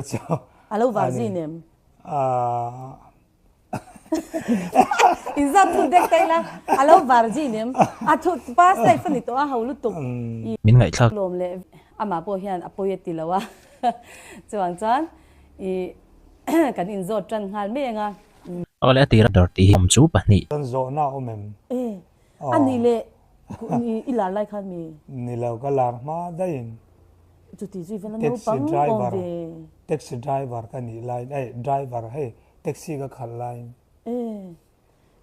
Chu A lo a var ni. zin em? Aaa. In zat thu dek ta ila, a lo var zin em? A thu past life a ni tawh a, ho lutuk. I Min ngaihthlak. lawm leh amah pawh hian a pawi a ti lo a. Chuvang chuan i kan inzawt tan nghal mai ang a. Awle a tira dawr tih hi awm chu pahnih. Chuan zawhna a awm em? E, a nih leh i lar lai khan mi? Ni lo, ka lar hma daihin. Chuti chu i va la Taxi naupang awm driver, ve. taxi driver ka nih laiin, ei driver hei taxi ka khalh laiin. E,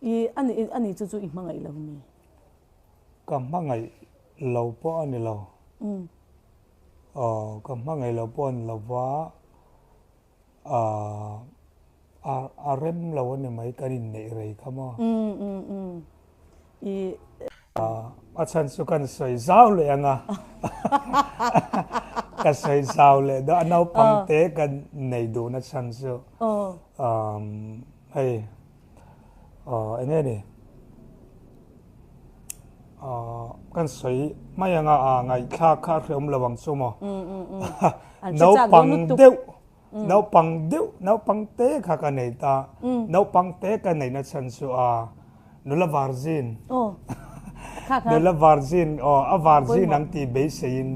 i a nih a nih chu chu i hmangaih lo mi? Ka hmangaih lo pawh a ni lo. Aw, ka hmangaih lo pawh a ni lo va. A a rem lo a ni mai kan inneih rei kha maw? Umm umm umm i. A chhan chu kan sawi zau leh ang a, ka sawi zau leh dawn a naupang te kan nei duhna chhan chu hei eng nge ni kan sawi mai ang a ngaihthlak kha a hreawm lo ang chu maw? Naupang deuh Naupang deuh, naupang te kha ka nei ta. Naupang te ka neihna chhan chu a nula virgin. Nula virgin, aw a virgin ang tih beiseiin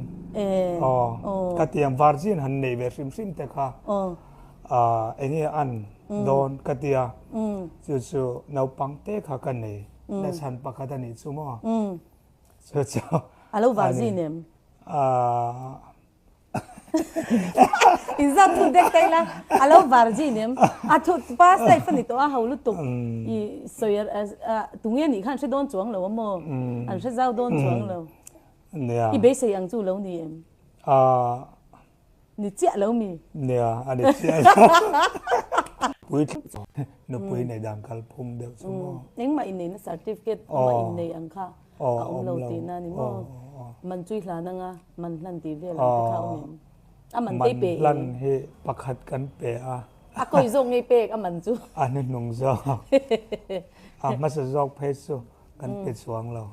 aw ka ti ang. Virgin han neih ve hrim hrim te kha eng nge an dawn ka ti a. Chu chu naupang te kha ka nei na chhan pakhat a nih chu maw. Chu chu A lo virgin em? In zat thu dek ta ila, a lo virgin em? A thu past life a ni tawh a, ho lutuk i sawi tunge nih kha an hre dawn chuang lo a maw? An hre zau dawn chuang lo. I beisei ang chu lo ni em? Ni chiah lo mi? Nia, a ni chiah lo. Puitling nupui nei dan kalphung deuh chu maw? Engmah inneihna certificate awma innei ang kha. A awm lo tihna a ni maw? Man chui hlan anga man hlan tih vel ang te kha a awm em? A man te i pe em? Man hlan hi pakhat kan pe a. A kawi zawk ngei pek a man chu. A hnuhnung zawk. A hmasa zawk phei chu kan pe chuang lo.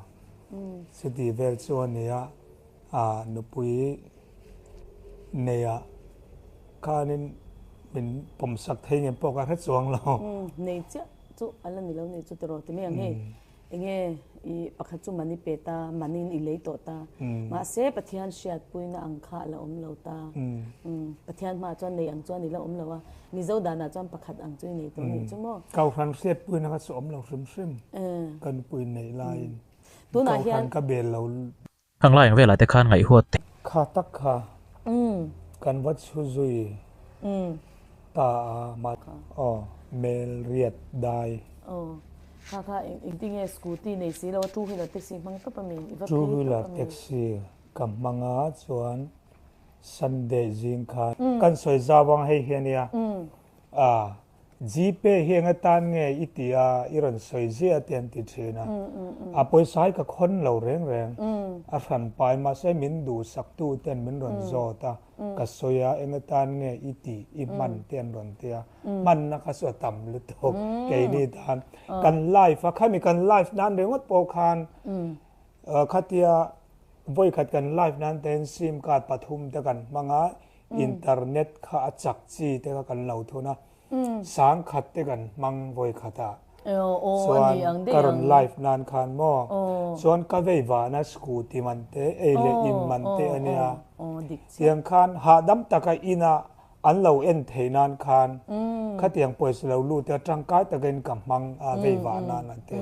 Chuti vel chu a ni a, a nupui neia khanin min pawmsak thei ngem pawh ka hre chuang lo. Nei chiah chu a la ni lo nei chu tiraw ti mai ang hei. Enge i pakhat chu man i pe ta, manin i lei tawh ta. Mahse Pathian hriatpuina ang kha a la awm lo ta. Pathian hmaah chuan nei ang chuan i la awm lo a, Mizo danah chuan pakhat ang chu i nei tawh nih chu maw? Kohhran hriatpuina kha chu awm lo hrim hrim ka nupui neih laiin. Tunah hian Kohhran ka bel lo. Khang lai ang velah te khan ngaihhuat te. Kha tak kha kan va chhu zui ta a mah aw mel riat dai. Aw kha kha engti nge scooty nei si lo a two wheeler taxi hmang tawp a mi i va phei Two tawp wheeler a mi. taxi ka hmang a chuan Sunday zing khan kan sawi zau ang hei hi a nia a Gpay hi eng atan nge i ti a, i rawn sawi ziah te an ti thin a. A pawisa hi ka khawn lo reng reng. A hran pai mahse min duhsak tu ten min rawn zawt a, ka sawi a, eng atan nge i tih, i hman te an rawn ti a. Hmanna kha chu a tam lutuk keini tan. Kan life a, khami kan life nan ringawt pawh khan khatia vawikhat kan life nan ten sim card pathum te kan hmang a, Internet kha a chak chi te kha kan lo thun a, sangkhat te kan hmang vawi khat ah chuan ka rawn live nan khan maw chuan ka vei vana scooty man te ei leh in man te a nia tiang khan hahdam taka ina an lo en thei nan khan khatiang pawisa lo lut te tangkai takin ka hmang a vei vah nan a te.